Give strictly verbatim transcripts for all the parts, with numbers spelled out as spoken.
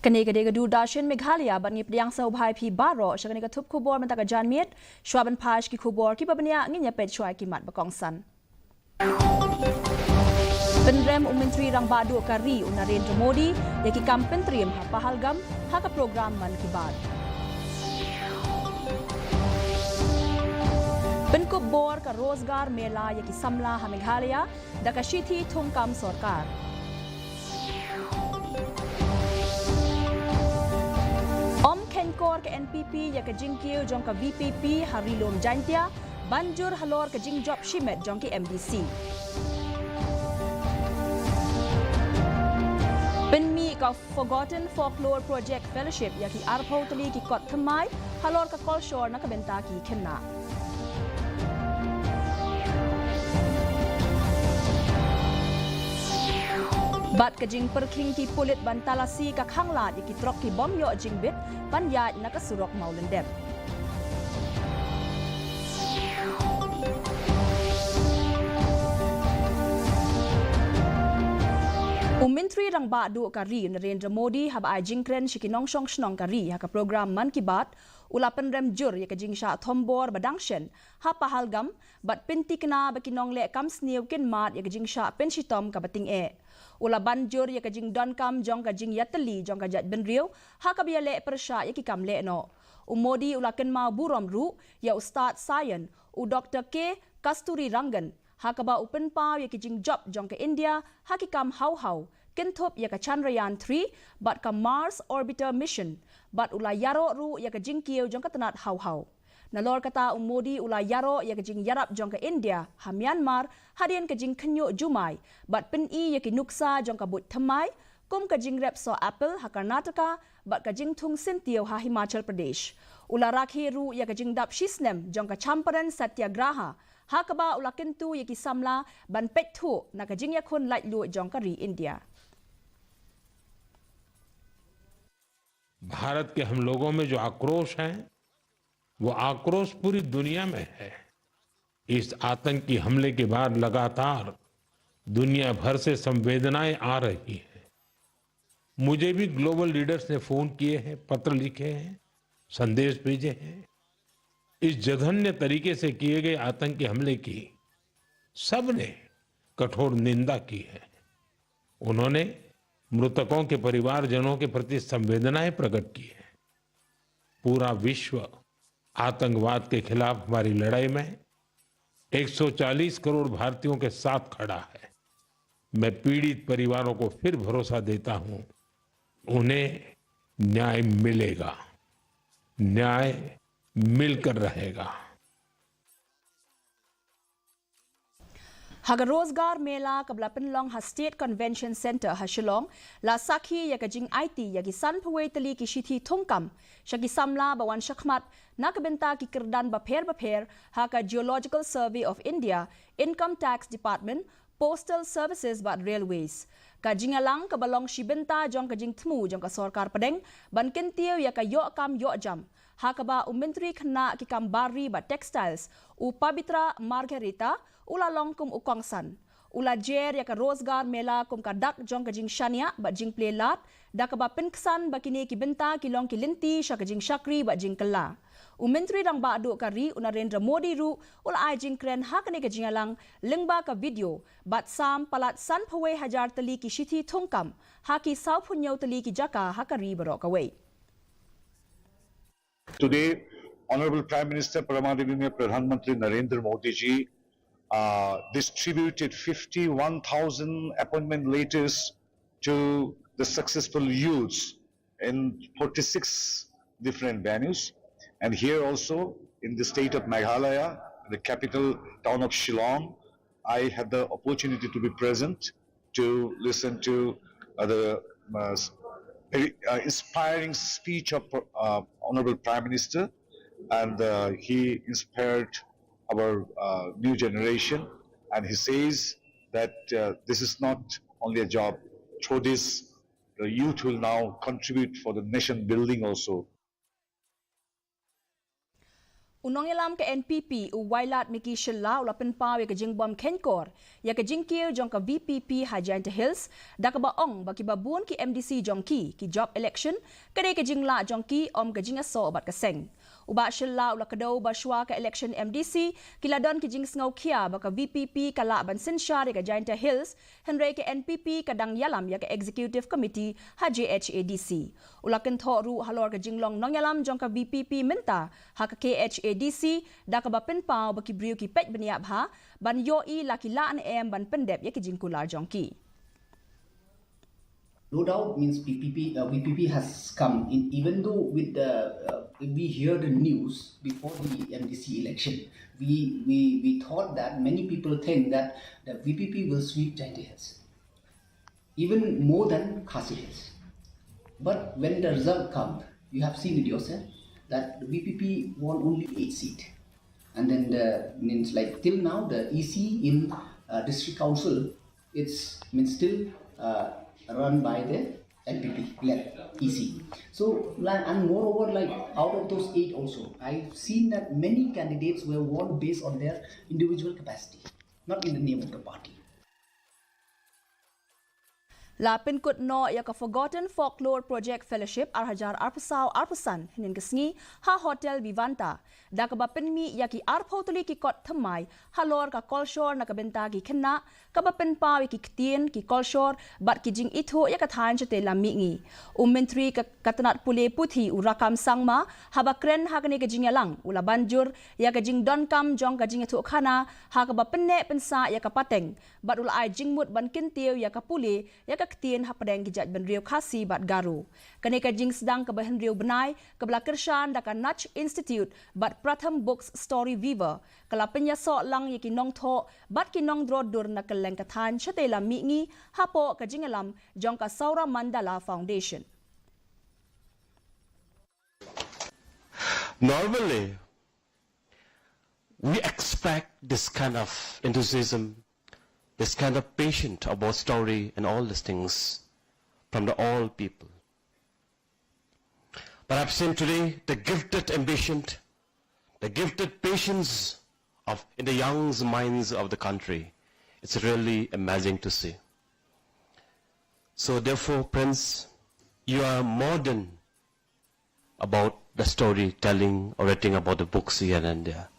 Kane ka dei ka Doordarshan Meghalaya, bad ngi pdiang sngewbha ïa phi baroh sha kane ka thup khubor mynta ka janmiet. Shuwa ban phai sha ki khubor kiba bniah, ngin ïa peit shuwa ïa ki mat ba kongsan. Pynrem u Myntri Rangbah Duh ka ri u Narendra Modi ïa ki kam pyntriem ha Pahalgam ha ka program Mann Ki Baat. Pynkup bor ka Rozgar Mela ïa ki samla ha Meghalaya da ka shithi thungkam sorkar. Ym kheiñkor ka N P P ïa ka jingkiew jong ka V P P ha Ri Lum Jaintia, ban jur halor ka jingjop shimet jong ki M D C. Pynmih ka Forgotten Folklore Project Fellowship ïa ki arphew tylli ki kot thymmai halor ka kolshor na ka bynta ki khynnah. Bad ka jingpyrkhing ki pulit ban talasi ka khanglad ïa ki trok kibym ïoh jingbit ban ïaid na ka surok Mawlyndep. U Myntri Rangbah Duh ka ri u Narendra Modi, haba ai jingkren sha ki nongshong shnong ka ri ha ka program Mann Ki Baat, u la pynrem jur ïa ka jingshah thombor ba dang shen ha Pahalgam, bad pynthikna ba ki nongleh kam sniew kin mad ïa ka jingshah pynshitom kaba tyngeh. U la ban jur ïa ka jingdonkam jong ka jingïatylli jong ka jaitbynriew ha kaba ïaleh pyrshah ïa ki kam lehnoh. U Modi u la kynmaw burom ruh ïa u Stad Saian, u Doktor K Kasturirangan, ha kaba u pynpaw ïa ki jingjop jong ka India ha ki kam haw haw, kynthup ïa ka Chandrayaan three bad ka Mars Orbiter Mission, bad u la ïaroh ruh ïa ka jingkiew jong ka tnat haw haw. Nalor kata, u Modi u la ïaroh ïa ka jingïarap jong ka India ha Myanmar hadien ka jingkhynñiuh jumai, bad pyni ïa ki nuksa jong ka buit thymmai, kum ka jingrep soh apple ha Karnataka bad ka jingthung syntiew ha Himachal Pradesh. U la rakhe ruh ïa ka jingdap shisnem jong ka Champaran Satyagraha, ha kaba u la kyntu ïa ki samla ban peit thuh na ka jingïakhun laitluid jong ka ri India. भारत के हम लोगों में जो आक्रोश है, वो आक्रोश पूरी दुनिया में है। इस आतंकी हमले के बाद लगातार दुनिया भर से संवेदनाएं आ रही हैं। मुझे भी ग्लोबल लीडर्स ने फोन किए हैं, पत्र लिखे हैं, संदेश भेजे हैं। इस जघन्य तरीके से किए गए आतंकी हमले की सबने कठोर निंदा की है। उन्होंने मृतकों के परिवारजनों के प्रति संवेदनाएं प्रकट की है। पूरा विश्व आतंकवाद के खिलाफ हमारी लड़ाई में एक सौ चालीस करोड़ भारतीयों के साथ खड़ा है। मैं पीड़ित परिवारों को फिर भरोसा देता हूं, उन्हें न्याय मिलेगा, न्याय मिलकर रहेगा। Ha ka Rozgar Mela kaba la pynlong ha State Convention Centre ha Shillong, la sakhi ïa ka jingaiti ïa ki sanphew wei tylli ki shithi thungkam sha ki samla ba wan shakhmat na ka bynta ki kyrdan bapher bapher ha ka Geological Survey of India, Income Tax Department, Postal Services bad Railways. Ka jingïalang kaba long shi bynta jong ka jingthmu jong ka sorkar pdeng ban kyntiew ïa ka ïoh kam ïoh jam, ha kaba u Myntri Khynnah ki Kam Bar Ri bad Textiles, u Pabitra Margherita, u la long kum u kongsan. U la jer ïa ka Rozgar Mela kum ka dak jong ka jingshaniah bad jingplie lad, da kaba pynksan ba kine ki bynta ki long ki lynti sha ka jingshakri bad jingkylla. U Myntri Rangbah Duh ka ri u Narendra Modi ruh u la ai jingkren ha kane ka jingïalang lyngba ka video, bad sam palat sanphew wei hajar tylli ki shithi thungkam ha ki sawphew hynñiew tylli ki jaka ha ka ri baroh kawei. Today, Honorable Prime Minister Pradhan Mantri Narendra Modi ji uh, distributed fifty-one thousand appointment letters to the successful youths in forty-six different venues. And here also, in the state of Meghalaya, the capital town of Shillong, I had the opportunity to be present to listen to uh, the uh, very uh, inspiring speech of uh, Honorable Prime Minister, and uh, he inspired our uh, new generation. And he says that uh, this is not only a job. Through this, the youth will now contribute for the nation building also. U nongïalam ka N P P u Wailadmiki Shylla u la pynpaw ïa ka jingbym khein kor ïa ka jingkiew jong ka V P P ha Jaintia Hills, da kaba ong ba kiba bun ki M D C jong ki, ki jop election, ka dei ka jinglah jong ki, ym ka jingïasoh bad ka seng. U Bah Shylla u la kdew ba shuwa ka election M D C, ki la don ki jingsngewkhia ba ka V P P ka lah ban synshar ïa ka Jaintia Hills, hynrei ka N P P ka dang ïalam ïa ka Executive Committee ha J H A D C. U la kynthoh ruh halor ka jinglong nongïalam jong ka V P P mynta ha ka K H A D C, da kaba pynpaw ba ki briew ki peit bniah bha ban ïohi la ki lah ne em ban pyndep ïa ki jingkular jong ki. No doubt, means V P P, uh, V P P has come in, even though with the, uh, we hear the news before the M D C election, we, we, we thought that many people think that the V P P will sweep Jaintia Hills, even more than Khasi Hills. But when the result comes, you have seen it yourself that the V P P won only eight seats. And then the, means, like, till now, the E C in, uh, district council, it's, means, still, uh, run by the N P P led E C. So, like, and moreover, like, out of those eight also, I've seen that many candidates were won based on their individual capacity, not in the name of the party. La pynkut noh ïa ka Forgotten Folklore Project Fellowship ar hajar arphew saw arphew san hynnin ka sngi ha Hotel Vivanta, da kaba pynmih ïa ki arphew tylli ki kot thymmai halor ka kolshor na ka bynta ki khynnah, kaba pynpaw ïa ki ktien, ki kolshor bad ki jingithuh ïa ka thaiñ shatei lam mihngi. U Myntri ka, ka tnat pule puthi u Rakkam Sangma, haba kren ha kane ka jingïalang, u la ban jur ïa ka jingdonkam jong ka jingïathuhkhana ha kaba pynneh pynsah ïa ka pateng, bad u la ai jingmut ban kyntiew ïa ka pule ïa ka ktien hapdeng ki jaitbynriew Khasi bad Garo. Kane ka jingsdang kaba hynriew bnai kaba la kyrshan da ka Nudge Institute bad Pratham Books Story Weaver, ka la pynïasoh lang ïa ki nongthoh bad ki nongdro dur na kylleng ka thaiñ shatei lam mihngi hapoh ka jingïalam jong ka Saura Mandala Foundation. Normally, we expect this kind of enthusiasm, this kind of passion about story and all these things from the all people. But I've seen today the gifted ambition, the gifted patience of in the young minds of the country. It's really amazing to see. So therefore, Prince, you are more than about the storytelling or writing about the books here and there.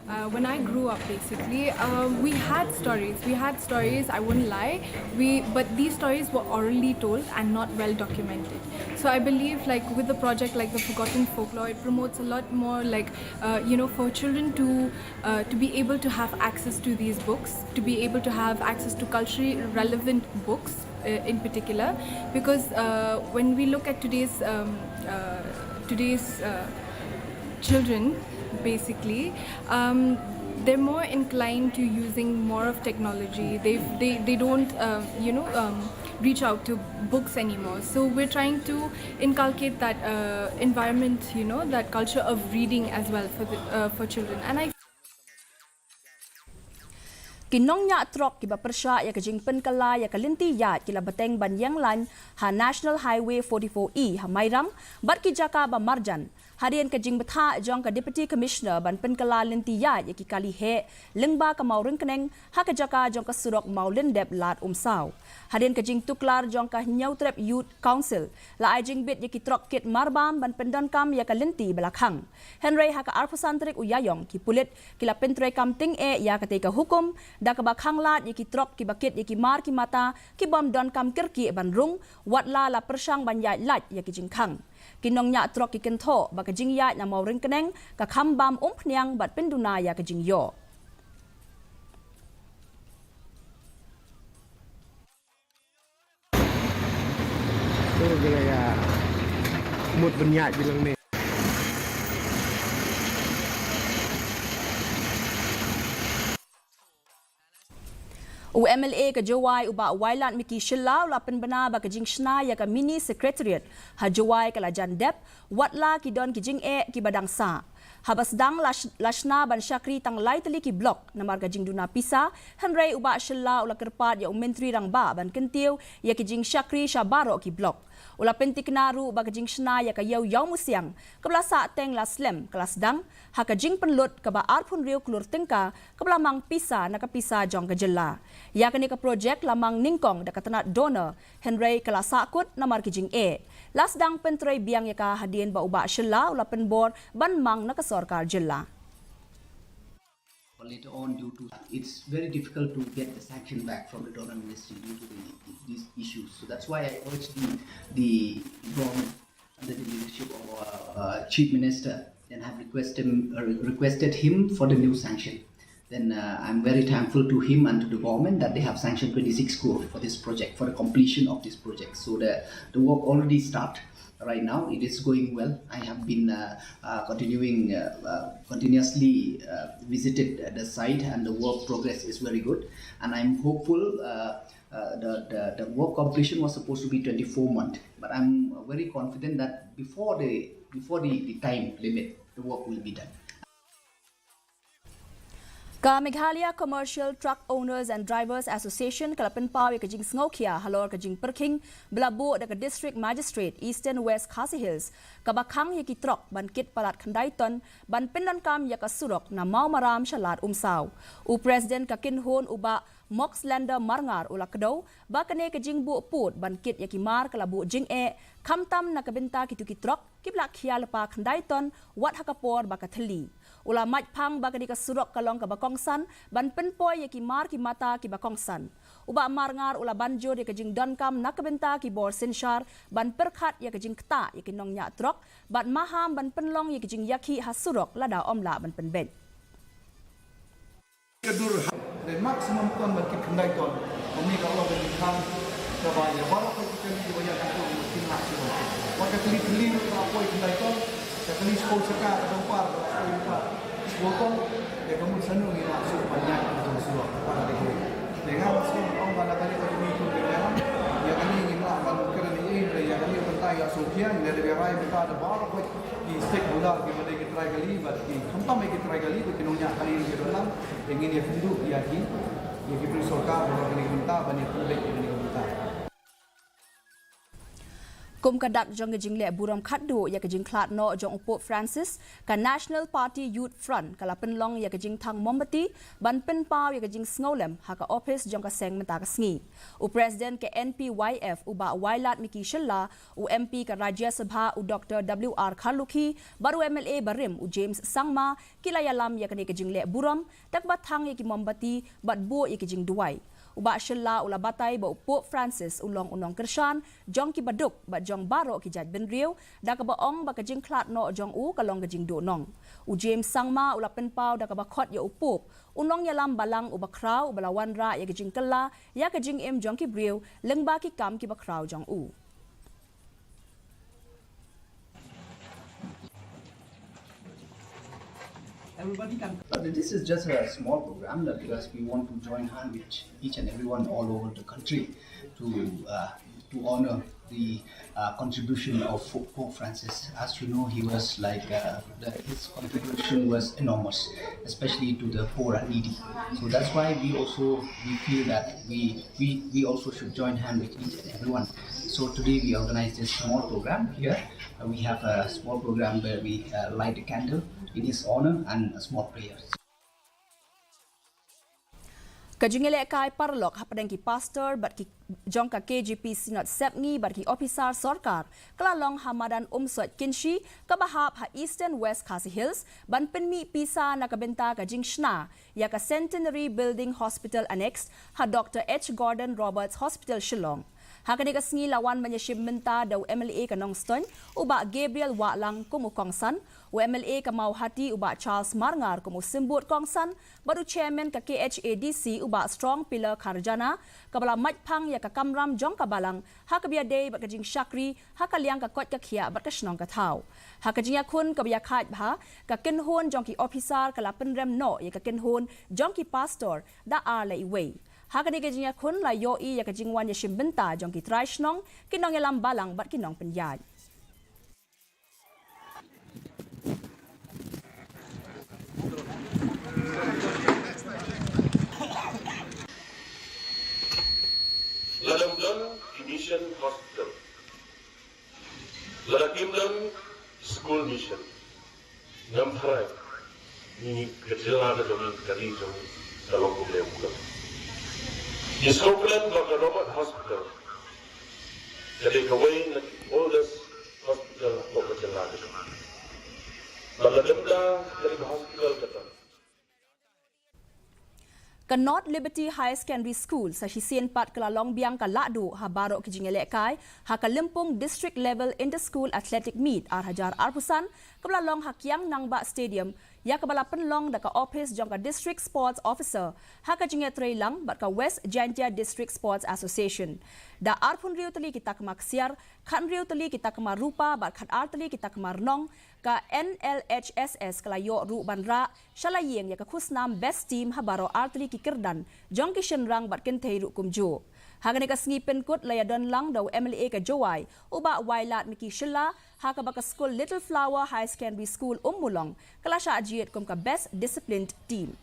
Uh, when I grew up, basically, um, we had stories. We had stories. I wouldn't lie. We, but these stories were orally told and not well documented. So I believe, like, with a project like the Forgotten Folklore, it promotes a lot more, like, uh, you know, for children to uh, to be able to have access to these books, to be able to have access to culturally relevant books uh, in particular, because uh, when we look at today's um, uh, today's uh, children, basically, um, they're more inclined to using more of technology. They they they don't uh, you know um, reach out to books anymore. So we're trying to inculcate that uh, environment, you know, that culture of reading as well for the uh, for children. And I Ki nongñiah trok kiba pyrshah ïa ka jingpynkylla ïa ka lynti ïaid ki la bteng ban ïeng lain ha National Highway forty-four E ha Mairang bad ki jaka ba marjan, hadien ka jingbthah jong ka Deputy Commissioner ban pynkylla lynti ïaid ïa ki kali heh lyngba ka Mawryngkneng ha ka jaka jong ka surok Mawlyndep Lad Umsaw. Hadien ka jingtuklar jong ka Hynñiewtrep Youth Council, la ai jingbit ïa ki trok kit marbam ban pyndonkam ïa ka lynti ba la khang. Hynrei ha ka arphew san tarik u Ïaïong, ki pulit ki la pyntreikam tyngeh ïa katei ka hukum, da kaba khanglad ïa ki trok kiba kit ïa ki mar ki mata ki bym donkam kyrkieh ban rung, watla la pyrshang ban ïaid lait ïa ki jingkhang. Ki nongñiah trok ki kynthoh ba ka jingïaid na Mawryngkneng ka kham bam umphniang bad pynduna ïa ka jingïoh. Mut ban ïaid bilang ne. U M L A ka Jowai u Bah Wailadmiki Shylla u la pynbna ba ka jingshna ïa ka mini secretariat ha Jowai ka la jan dep, watla ki don ki jingeh kiba dang sah. Haba sdang la, la shna ban shakri tang lai tylli ki block namar ka jingduna pisa, hynrei u Bah Shylla u la kyrpad ïa u Myntri Rangbah ban kyntiew ïa ki jingshakri sha baroh ki block. U la pyntikna ruh ba ka jingshna ïa ka Ïew Ïawmusiang kaba la sah teng la slem ka la sdang ha ka jingpynlut kaba arphew hynriew klur tyngka kaba la mang pisa na ka pisa jong ka jylla. Ïa kane ka projek la mang nyngkong da ka tnat DoNER hynrei ka la sahkut namar ki jingeh. La sdang pyntrei biang ïa ka hadien ba u Bah Shylla u la pynbor ban mang na ka sorkar jylla. But later on, due to it's very difficult to get the sanction back from the DoNER Ministry due to the, these issues. So that's why I urge the, the government under the leadership of our uh, Chief Minister and have requested him, uh, requested him for the new sanction. Then uh, I'm very thankful to him and to the government that they have sanctioned twenty-six crore for this project, for the completion of this project. So the, the work already started. Right now, it is going well. I have been uh, uh, continuing, uh, uh, continuously uh, visited the site, and the work progress is very good. And I'm hopeful. Uh, uh, the, the, the work completion was supposed to be twenty-four months, but I'm very confident that before the before the, the time limit, the work will be done. Ka Meghalaya Commercial Truck Owners and Drivers Association ka la pynpaw ïa ka jingsngewkhia halor ka jingpyrkhing ba la buh da ka District Magistrate Eastern West Khasi Hills kaba khang ïa ki trok ban kit palat khyndai ton ban pyndonkam ïa ka surok na Mawmaram sha Lad Umsaw. U President ka kynhun u Bah Moxlander Marngar u la kdew ba kane ka jingbuh pud ban kit ïa ki mar ka la buh jingeh khamtam na ka bynta kito ki trok kiba la khia lypa khyndai ton wat ha ka por ba ka thylli. U la mait phang ba kane ka surok ka long kaba kongsan ban pynpoi ïa ki mar ki mata kiba kongsan. U Bah Marngar u la ban jur ïa ka jingdonkam na ka bynta ki bor synshar ban pyrkhat ïa ka jingktah ïa ki nongñiah trok bad maham ban pynlong ïa ka jingïakhih ha surok lada ym lah ban pynbeit. Ka dur ha dei maximum ton ban kit khyndai ton. Kane ka long ka jingkhang kaba ïa baroh ka jingkylli ba ïa ka ton ki lah shuh. Wat ka kylli kylli ka poi khyndai ton. Ka kylli skul saka ka dompar ka poi lypa skul ton. Ïa ka mut shano ngi lah shuh ban ïaid ka jong shuwa ka para dei kane. Te nga ba shuwa ong ba la ka dei ka jingkylli kylli ïa kane ngim lah ban kren ei ei ïa kane ban tai ïa shuwa ngi la dei rai ban tai da baroh ka ki stakeholder kiba dei ki trai kali bad ki khamtam ïa ki trai kali bad ki nongñiah kali ki dohlang. Te ngin ïa kynduh ïa ki ïa ki briew sorkar ba kane ka bynta ban ïa pynbeit ïa kane ka bynta. Kum ka dak jong ka jingleh burom khatduh ïa ka jingkhlad noh jong u Pope Francis, ka National Party Youth Front ka la pynlong ïa ka jingthang mombati ban pynpaw ïa ka jingsngewlem ha ka ophis jong ka seng mynta ka sngi. U President ka N P Y F u Bah Wailadmiki Shylla, u M P ka Rajya Sabha u Doktor W R Kharlukhi bad u M L A barim u James Sangma ki la ïalam ïa kane ka jingleh burom da kaba thang ïa ki mombati bad buh ïa ki jingduwai. U Bah Shylla u la batai ba u Pope Francis u long u nongkyrshan jong ki baduk bad jong baroh ki jaitbynriew da kaba ong ba ka jingkhlad noh jong u ka long ka jingduhnong. U James Sangma u la pynpaw da kaba khot ïa u Pope u nongïalam balang uba khraw uba la wanrah ïa ka jingkylla ïa ka jingim jong ki briew lyngba ki kam kiba khraw jong u. But this is just a small program that because we want to join hand with each and everyone all over the country to uh, to honor the uh, contribution of Pope Francis. As you know, he was like uh, the, his contribution was enormous, especially to the poor and needy. So that's why we also we feel that we we, we also should join hand with each and everyone. So today we organize this small program here. Uh, we have a small program where we uh, light a candle in his honor and a small prayer. Ka jingïalehkai paralok hapdeng ki pastor bad ki jong ka K J P Synod Sepngi bad ki ophisar sorkar ka la long ha madan Umsoit Kynshi kaba hap ha Eastern West Khasi Hills ban pynmih pisa na ka bynta ka jingshna ïa ka Centenary Building Hospital Annex ha Doctor H Gordon Roberts Hospital Shillong. Ha kane ka sngi la wan ban ïashim bynta da u M L A ka Nongstoiñ u Bah Gabriel Wahlang kum u kongsan, u M L A ka Mawhati u Bah Charles Marngar kum u symbud kongsan bad u chairman ka K H A D C u Bah Strong Pillar Kharjana kaba la mait phang ïa ka kamram jong ka balang ha kaba ïadei bad ka jingshakri ha ka liang ka koit ka khiah bad ka shnong ka thaw. Ha ka jingïakhun kaba ïakhaid bha, ka kynhun jong ki ophisar ka la pynrem noh ïa ka kynhun jong ki pastor da ar la iwei. Ha kane ka jingïakhun la ïohi ïa ka jingwan ïashim bynta jong ki trai shnong, ki nongïalam balang bad ki nongpynïaid. Lalamblang Mission Hospital. School mission. Ngam pharai. Ngi ka jylla ka jong ngi, ka ri jong ngi, ka long kumne kumne. Ngi sngewkmen ba ka Robert Hospital ka dei kawei na ki oldest hospital hapoh ka jylla ka jong ngi. Ba la lymda ka dei ka hospital kata. Ka North Liberty Higher Secondary School sa shisien pat ka la long biang ka lahduh ha baroh ki jingïalehkai ha ka lympung District Level Inter-School Athletic Meet ar hajar arphew san, kaba la long ha Kiang Nangbah Stadium, ïa kaba la pynlong da ka ophis jong ka District Sports Officer ha ka jingïatreilang bad ka West Jaintia District Sports Association. Da arphew hynriew tylli ki takma ksiar, khathynriew tylli ki takma rupa bad khatar tylli ki takma rnong, ka N L H S S ka la ïoh ruh ban rah sha la ïing ïa ka khusnam Best Team ha baroh artylli ki kyrdan jong ki shynrang bad kynthei ruh kumjuh. Ha kane ka sngi pynkut la ïadon lang da u M L A ka Jowai, u Bah Wailadmiki Shylla, ha kaba ka skul Little Flower Higher Secondary School Ummulong ka la shah jied kum ka Best Disciplined Team.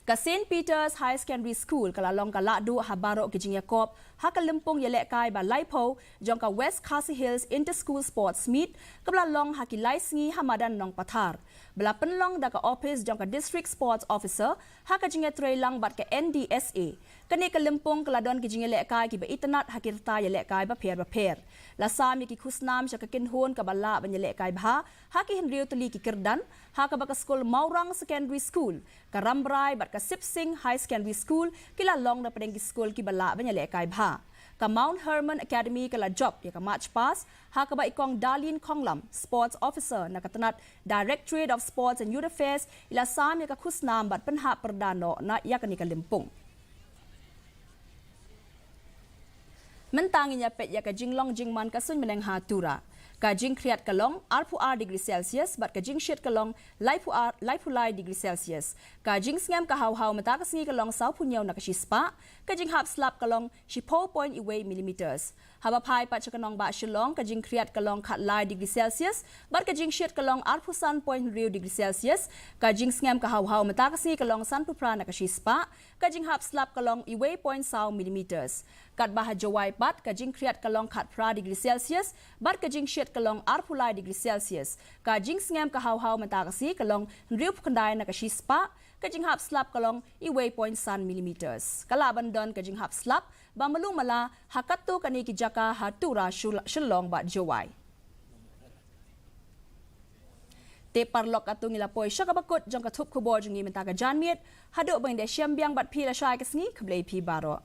Ka Saint Peter's Higher Secondary School ka la long ka lahduh ha baroh ki jingïakop ha ka lympung ïalehkai ba laiphew jong ka West Khasi Hills Inter-School Sports Meet, kaba la long ha ki lai sngi ha madan Nongpathar. Ba la pynlong da ka ophis jong ka District Sports Officer ha ka jingïatreilang bad ka N D S A. Kane ka lympung ka la don ki jingïalehkai kiba itynnad ha ki rta ïalehkai bapher bapher. La sam ïa ki khusnam sha ka kynhun kaba lah ban ïalehkai bha ha ki hynriew tylli ki kyrdan, ha kaba ka skul Mawrang Secondary School, ka Rambrai bad ka Sip Sing Higher Secondary School ki la long na pdeng ki skul kiba lah ban ïalehkai bha. Ka Mount Hermon Academy ka la jop ïa ka March Past, ha kaba i Kong Darlene Khonglam, Sports Officer na ka tnat Directorate of Sports and Youth Affairs, i la sam ïa ka khusnam bad pynhap pyrda noh na ïa kane ka lympung. Mynta ngin ïa peit ïa ka jinglong jingman ka suiñ bneng ha Tura. Ka jingkhriat ka long arphew ar degree Celsius bad ka jingshit ka long laiphew ar, laiphew lai degree Celsius. Ka jingsngem ka haw haw mynta ka sngi ka long sawphew hynñiew na ka shispah, ka jinghap slap ka long shiphew point wei millimeters. Haba phai pat sha ka nongbah Shillong, ka jingkhriat ka long khatlai degree Celsius bad ka jingshit ka long arphew san point hynriew degree Celsius. Ka jingsngem ka haw haw mynta ka sngi ka long sanphew phra na ka shispah, ka jinghap slap ka long wei point saw millimeters. Katba ha Jowai pat, ka jingkhriat ka long khatphra degree Celsius bad ka jingshit ka long arphew lai degree Celsius. Ka jingsngem ka haw haw mynta ka sngi ka long hynriewphew khyndai na ka shispah, ka jinghap slap ka long wei point san millimeters. Ka lah ban don ka jinghap slap ba malu mala ha katto katne ki jaka ha Tura, Shul-, Shillong bad Jowai. Te paralok, katto ngi la poi sha kaba kut jong ka thup khubor jong ngi mynta ka janmiet. Haduh ban da shem biang bad phi lashai ka sngi, khublei phi baroh.